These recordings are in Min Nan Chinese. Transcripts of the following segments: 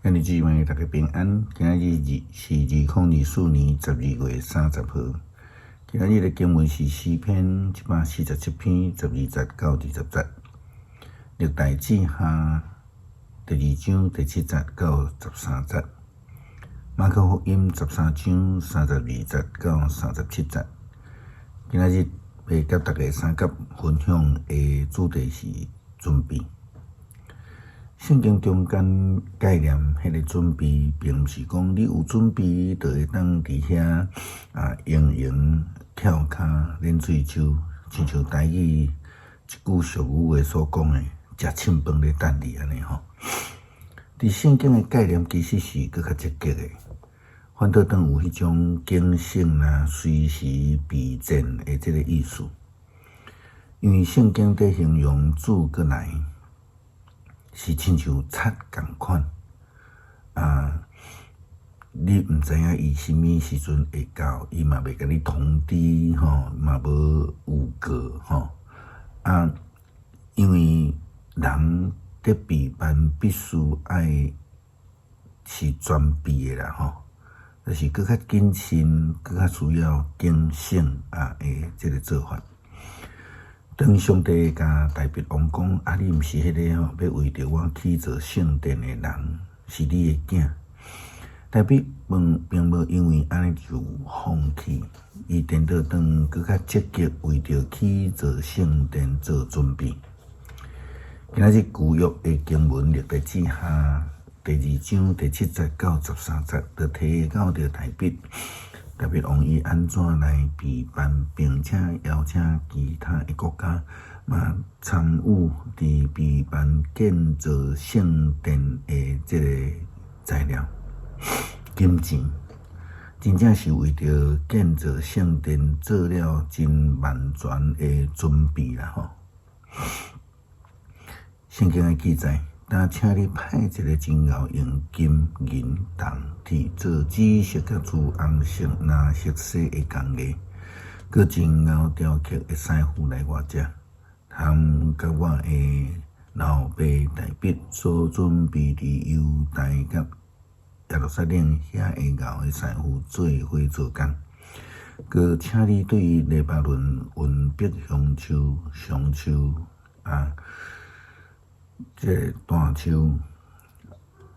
兄弟姊妹，大家平安。今仔日是2024年12月30號。今仔日的經文是詩篇147篇12節到20節，歷代志下第二章第七節到13節，馬可福音13章32節到37節。今仔日欲佮大家相佮分享的主題是準備。聖經中間概念，彼个準備，並毋是講你有準備，就會當佇遐啊，閒閒翹跤練喙鬚，親像台語一句俗語話所講的，食凊飯咧等你按呢吼。佇聖經的概念其實是閣較積極的，反倒轉有彼種警醒啊、隨時備戰的這个意思。因為聖經佇形容主閣來，是親像賊仝款啊！你毋知影伊啥物時陣會到，伊嘛袂共你通知吼，嘛無預告吼啊！因為人佇備辦必須愛是全備的啦吼，就是閣較謹慎，閣較需要警醒啊的這个做法。當上帝共大衛王講：啊，你毋是彼个吼，欲為著我起造聖殿的人，是你的囝。大衛並並無因為按呢就放棄，伊顛倒轉閣較積極為著起造聖殿做準備。今仔日舊約的經文歷代志下第二章第七節到13節，就提到著大衛。大衛王伊按怎來備辦，並且邀請其他的國家嘛參與佇備辦建造聖殿的這个材料、金錢，真正是為著建造聖殿做了真萬全的準備啦吼。聖經的記載。但請你派一个真𠢕用金銀銅鐵做紫色佮朱紅色、藍色紗的工藝，閣真𠢕雕刻的師傅來我遮，通佮我的老爸大衛所準備佇猶大佮耶路撒冷遐个𠢕的師傅做伙做工。閣請你對黎巴嫩運柏香樹、松樹啊。這个大樹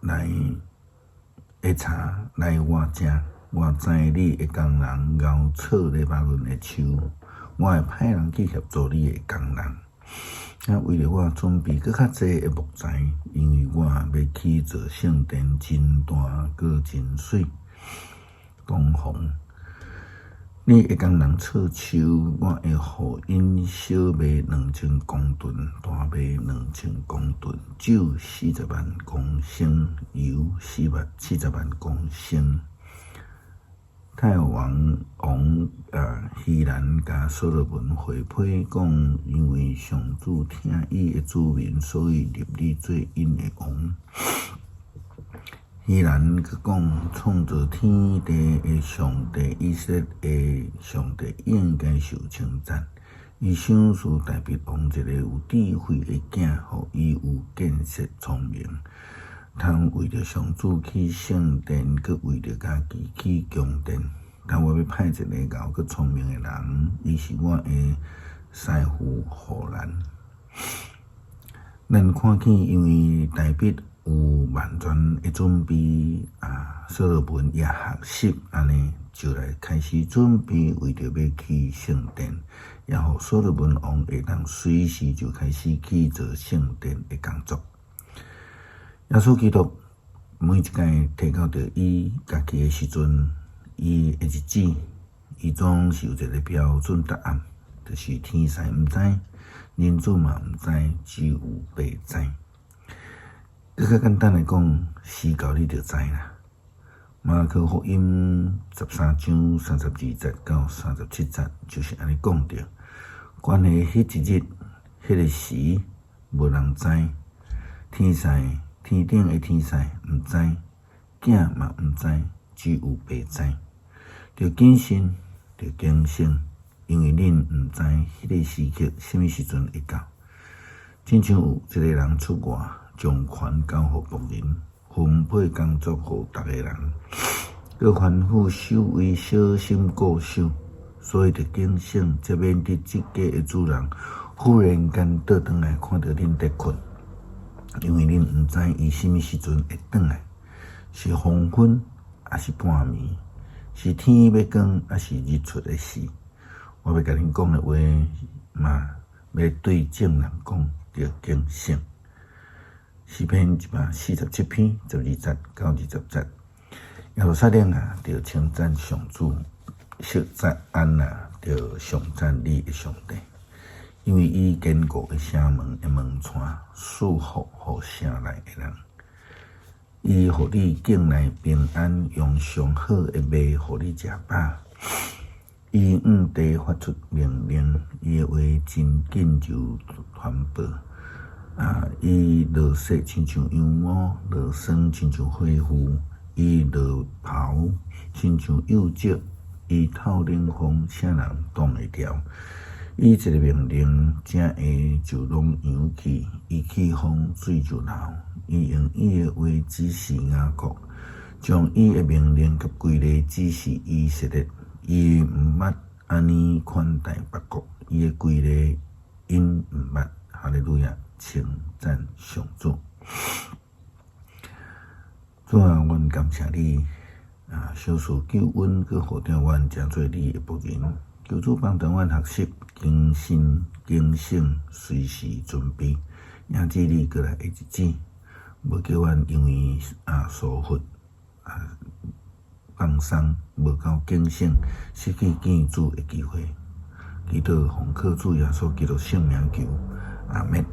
來的柴來我遮，我知你的工人𠢕鑿黎巴嫩的樹，我會派人去協助你的工人。啊，為著我準備閣較濟的木材，因為我欲起造聖殿真大閣真媠。東紅，你的工人鑿樹，我會予𪜶小麥2000公噸，大麥2000公噸，酒40萬公升，油40萬公升。泰王王啊，希蘭共所羅門回批講，因為上主疼伊的子民，所以立你做𪜶的王。希蘭閣講，創造天地的上帝，以色列的上帝應該受稱讚。伊賞賜大衛王一个有智慧的囝，予伊有見識聰明，通為著上主起聖殿，閣為著家己起宮殿。但我欲派一个𠢕閣聰明的人，伊是我的師傅戶蘭。咱看見，因為大衛有萬全的準備啊，所羅門也學習按呢，就來開始準備，為著欲起聖殿，也予所羅門王會當隨時就開始起造聖殿的工作。耶穌基督每一擺提到著伊家己的時陣，伊的日子，伊總是有一个標準答案，就是天使毋知，人子嘛毋知，只有父知。閣較簡單來講，時到你就知啦。馬可福音13章32節到37節就是按呢講著。關於彼一日、彼个時，無人知，天使、天頂的天使毋知，囝嘛毋知，只有父知。著謹慎，著警醒，因為恁毋知彼个時刻啥物時陣會到。親像有一个人出外，將權交予僕人，吩分配工作予逐个人，閣吩咐守衛小心顧守，所以著警醒，才免得這家的主人忽然間倒轉來看著恁佇睏，因為恁毋知伊啥物時陣會轉來，是黃昏，抑是半暝，是天欲光，抑是日出的時。我欲共恁講的話嘛，欲對眾人講，著警醒。詩篇147篇12節到20節，耶路撒冷啊，著稱讚上主；錫安啊，著頌讚你的上帝，因為伊堅固的城門的門閂，賜福予城內的人。伊予你境內平安，用上好的麥予你食飽。伊向地發出命令，伊的話真緊就傳播。啊！伊落雪親像羊毛，落霜親像火烌，伊落雹親像幼石，伊透冷風，啥人擋會牢？伊一个命令，正下就攏揚起；伊起風，水就流。伊用伊的話指示雅各，將伊的命令佮規例指示以色列。伊毋捌按呢款待別國，伊的規例𪜶毋捌。哈利路亞！稱讚上主。主啊，阮感謝你啊，賞賜救恩，閣呼召阮成做你的僕人。求主幫助阮學習謹慎、警醒，隨時準備，迎接你過來的日子。無叫阮因為啊疏忽啊放鬆，無夠警醒，失去見主的機會。祈禱奉靠主耶穌基督聖名求，阿們。